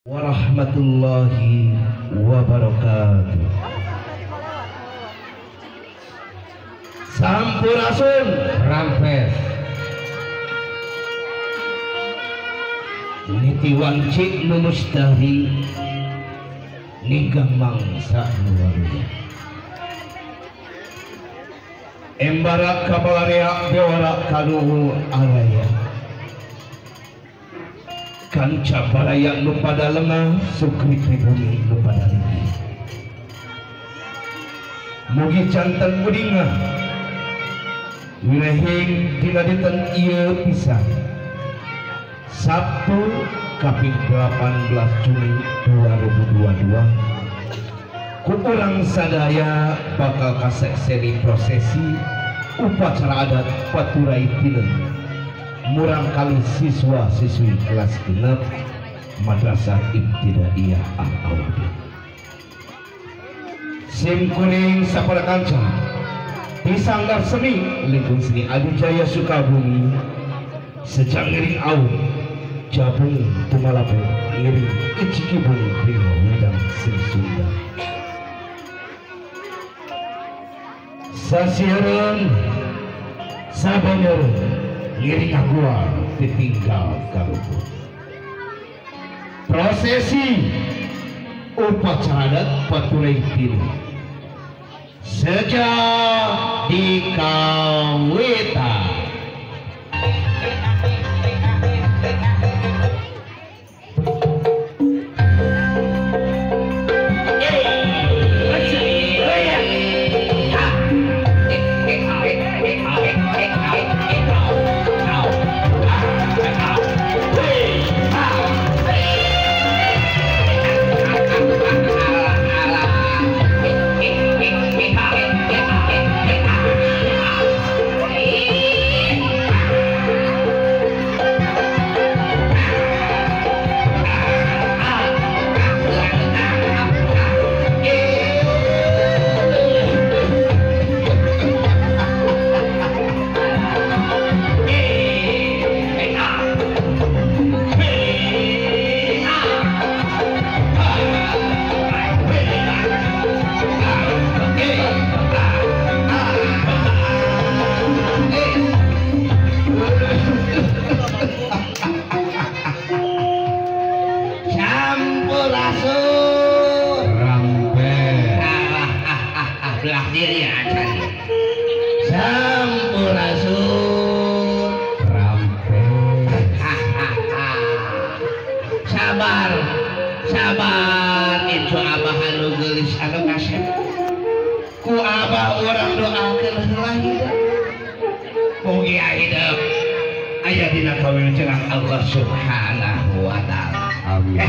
Warahmatullahi wabarakatuh. Sampurasun Rampes. Niti wanci nu mustahi nigang mangsa nu waruya. Embara kabalarea bewara kanuhu araya. Kanca baraya nu pada lengah sukri pribumi nu pada lingih. Mugi janten udinga wirehing dina dinten ieu pisan Sabtu kaping 18 Juni 2022 ku urang sadaya bakal kasekseni prosesi upacara adat Paturai Tineu murang kali siswa-siswi kelas genep Madrasah Ibtidaiyah Al-Awabin. Sim kuring sapara kanca di Sanggar Seni Lingkung Seni Adijaya Sukabumi sejak ngiring aum jabung tumalabu ngiring icikibung ringo wedang sing Sunda. Sasieureun sabanyereun ngiring agua ditinggal karuhun. Prosesi upacara adat Paturai Tineu sejak dikawitan. Sampurasun Rampes. Sabar, sabar itu abah anu geulis anu kasep. Ku abah urang doakeun heula hidup. Mugi hidup aya dina kawilujengan Allah Subhanahu wa taala. Amin.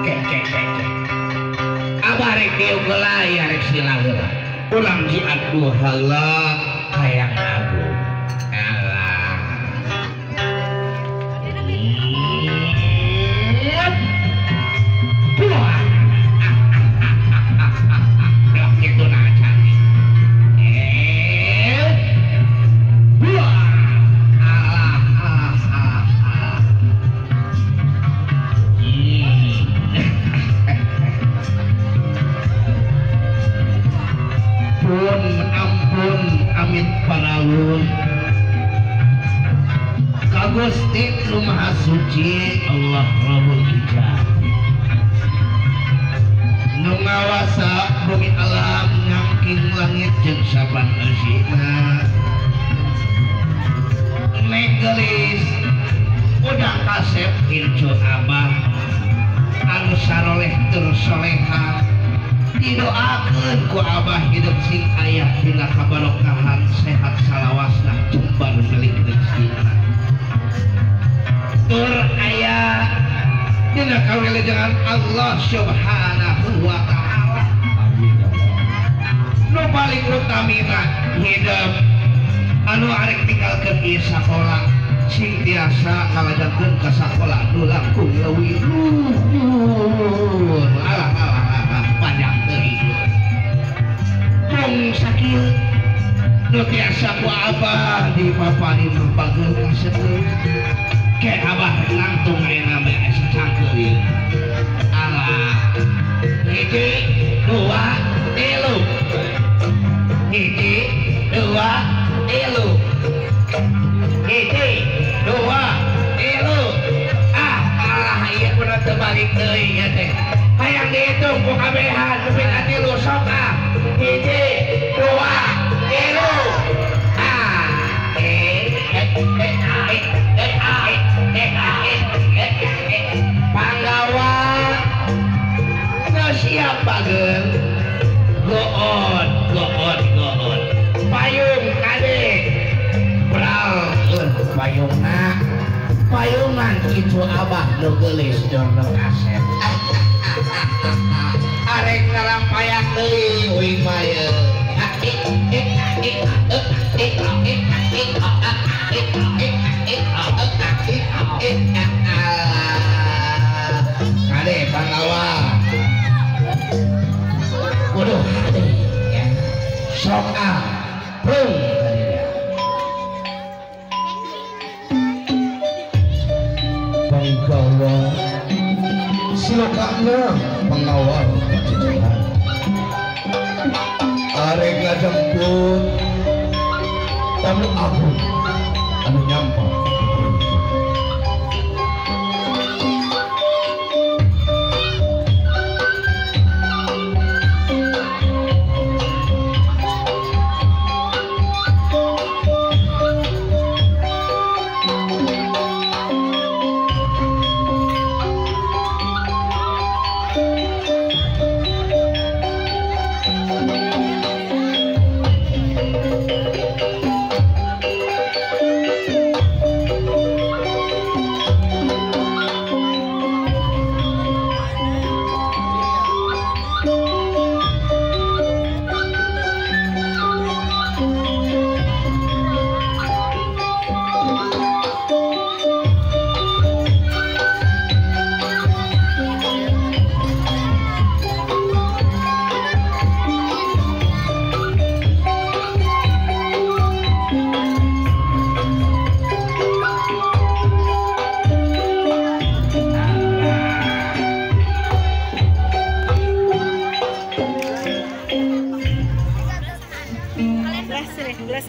Kek kek kek. Abah rek diuk heula ya rek sila heula. Ulang jiat dua heula kayang agung. Alah. Buah. Itu nah cantik. Buah. Alah, alah, alah, alah. Pun ampun amit paralun ka Gusti nu Maha Suci Allah Rabbul Ijab nu ngawasa bumi alam ngangking langit jeung saban eusina. Neng geulis udang kasep incu abah anu saroleh tur soleha didoakeun ku abah hidup sing ayah dina kabarokahan sehat salawasna jembar milik rezekina tur aya dina kawilujengan Allah Subhanahu wa taala. Amin ya Allah. Nu paling utamina hidup anu arek tinggalkeun ieu sakola sing tiasa ngalajengkeun ka sakola nu langkung leuwih luhur. Alah alah alah panjang teuing. Mung sakieu nu tiasa ku abah dipaparin bageul kaseut. Ke abah langtung ayeuna mah secangkir. teu balik deui ieu teh. Hayang dihitung ku kabehan nepi ka 3 sok ah. 1 2 3 A E E E A E A E A E E. Panggawa geus siap bageur. Goon goon goon. Payung kade. Bralkeun payungna. Payungan kitu abah nu geulis jono kasep. Arek ngarampayak deui uing mah ye. Kade panggawa. Waduh, sok ah, prung kadinya. Panggawa silokana pengawal pajajaran. Arek ngajemput tamu agung anu nyampa.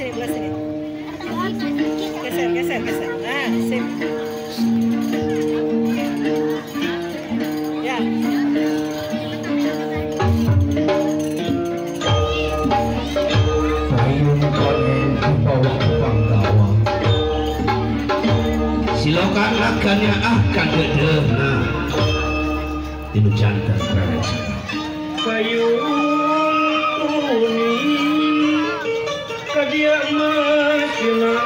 Belah sini. Geser, geser, geser. Nah, sip. Ya. Payung koneng di bawah panggawa. Silokan lakannya ah kagedeuna. Tinu jantan prareksa. Payung kuning kadia masinaning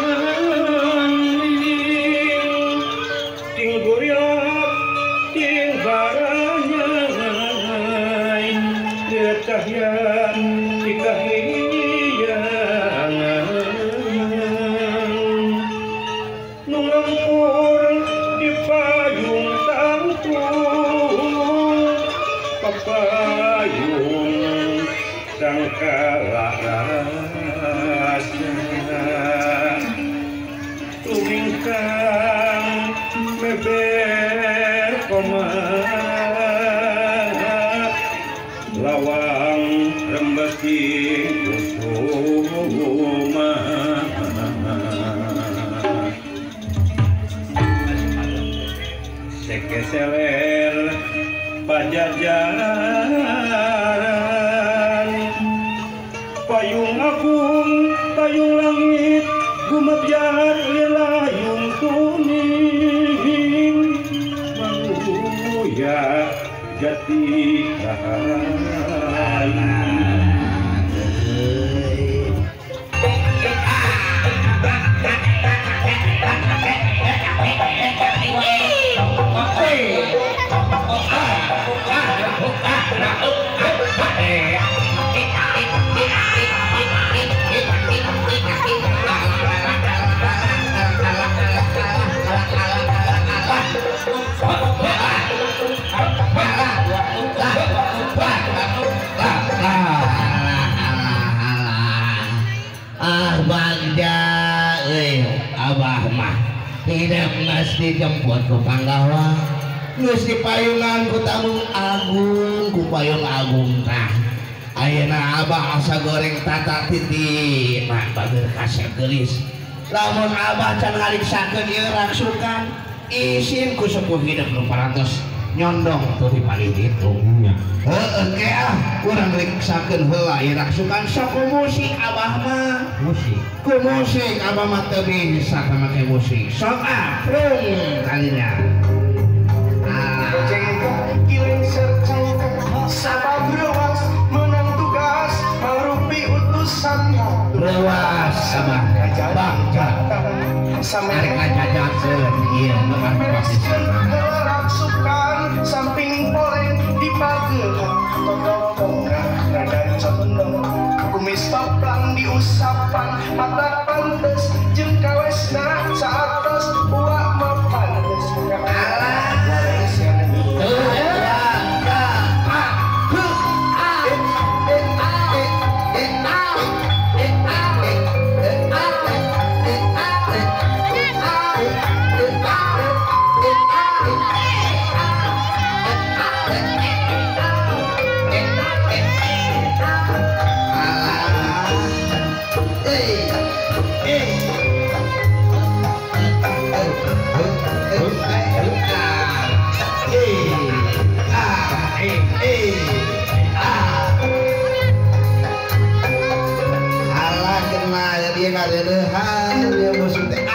ting guriap ting baranyai cahya dikahiyangan nu lempur di payung tangtung papayung sangkala tumingkang beber komat lawang rembesi kusuma sekeseler pajajaran payung agung payung langit gumebyar lilayung kuning manguya jati rahayu. Ah bagja euy abah mah hidup geus dijemput ku panggawa geus dipayungan ku tamu agung ku payung agung tah ayeuna abah asa goreng tata titi mah bager kasep geulis lamun abah can ngariksakeun ieu raksukan isin ku sepuh hidup nu parantos Nyondong tuh di paling itu. Heeh ke ah urang riksakeun heula ieu raksukan sok ku musik abah mah. Musik. Ku musik abah mah teu bisa make musik. Sok ah prung kalinya. Sabab rewas menang tugas marupi utusan rewas abah bangga arek ngajajakeun ieu nu raksukan samping poleng dipagehan totokongan rada condong kumis toplang diusapan mata pantes jeung kawesna saatos uak mapantes alah.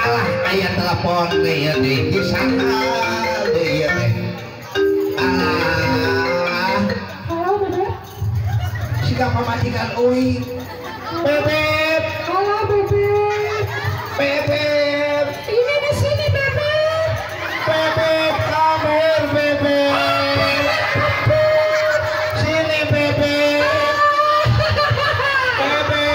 Alah aya telepon teh ieu teh di sana teh ieu teh. Alah. Halo Bebek. Siga pamajikan euy. Bebek. Halo Bebek. Bebek. Ini di sini Bebek. Bebek kamer Bebek. Sini Bebek. Bebek.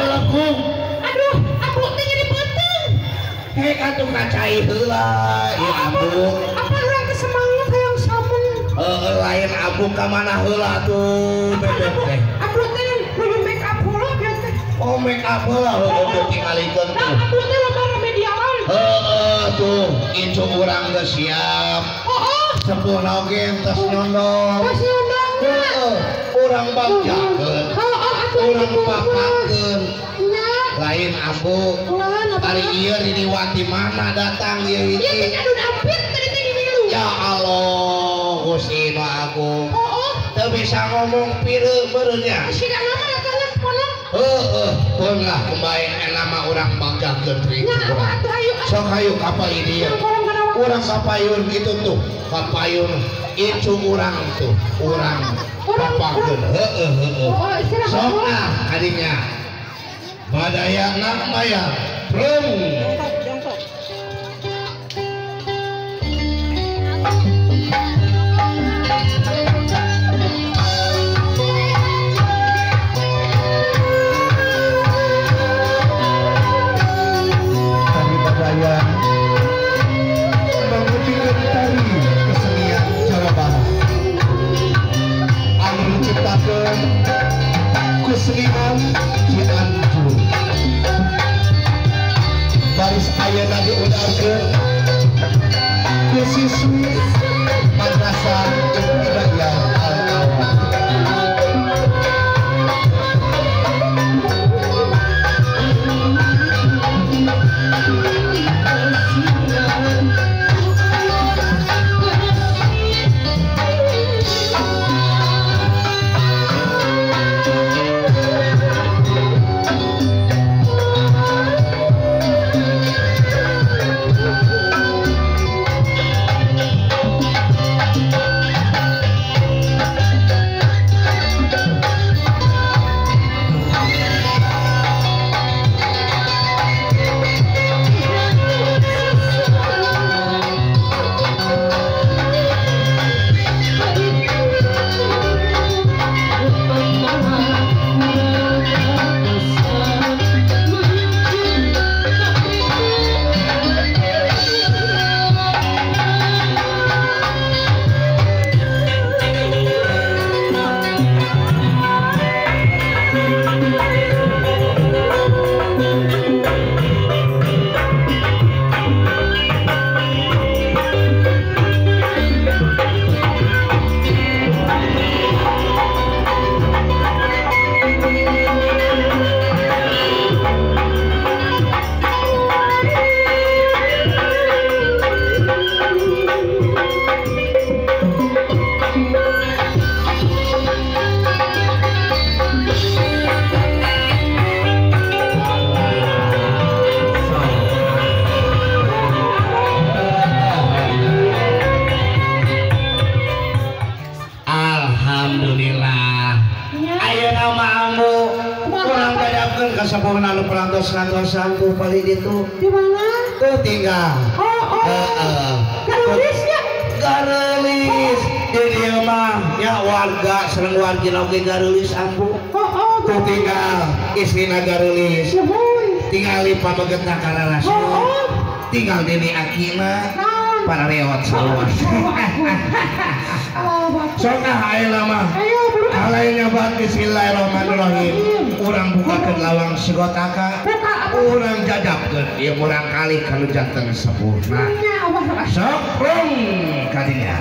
Aduh, ambu teh jadi peuteung. Hek atuh kacai heula ieu ambu. Apa urang teh semangat hayang sameng. Heueuh lain ambu ka mana heula tuh bebek teh. Ambu teh nuju make up heula bieu teh. Oh make up heula heueuh tingalikeun tuh. Nah, ambu teh loba remedialan. Heueuh tuh incu urang geus siap. Heueuh. Sepuhna oge entos nyondong. Geus nyondong. Heueuh, urang bagjakeun. Heueuh atuh urang papakeun. Lain ambu hari ieu Riniwati mana datang ieu hiji. Ieu teh adun ampit tadi teh dimilu. Ya Allah Gusti Nu Agung. Heueuh. Teu bisa ngomong pireum meureun nya. Siga nama datangna pono. Heueuh, pun lah kumbae nama urang bagjakeun teh. Nya atuh hayu. Sok hayu kapal ini ya. Urang kapayun kitu tuh, kapayun incu urang tuh, urang papakeun. Heueuh heueuh. Sok ah kadinya. Badaya nak maya prung. Tari Badaya mengutipkan tari kesenian Jawa Barat anu diciptakeun ku seniman Cianjur. Ayeuna diudarkeun ku siswi Madrasah Ibtidaiyah Al-Awwal. Ngantosan tuh paling itu di mana? Tuh tinggal. Oh, oh. Gareulisnya? Gareulis. Di dieu mah nya warga sareng wargi oge gareulis ambu. Oh, oh. Tuh tinggal istrina gareulis. Tingali pamegetna kararasna. Oh, oh. Tinggal dini akina para reot saluas. Sok ah ayeuna mah. Alaina bat bismillahirrahmanirrahim. Urang bukakeun lawang sigotaka. Urang jajabkeun ieu murang kali kanu janten sepuhna. Sok rung kadinya.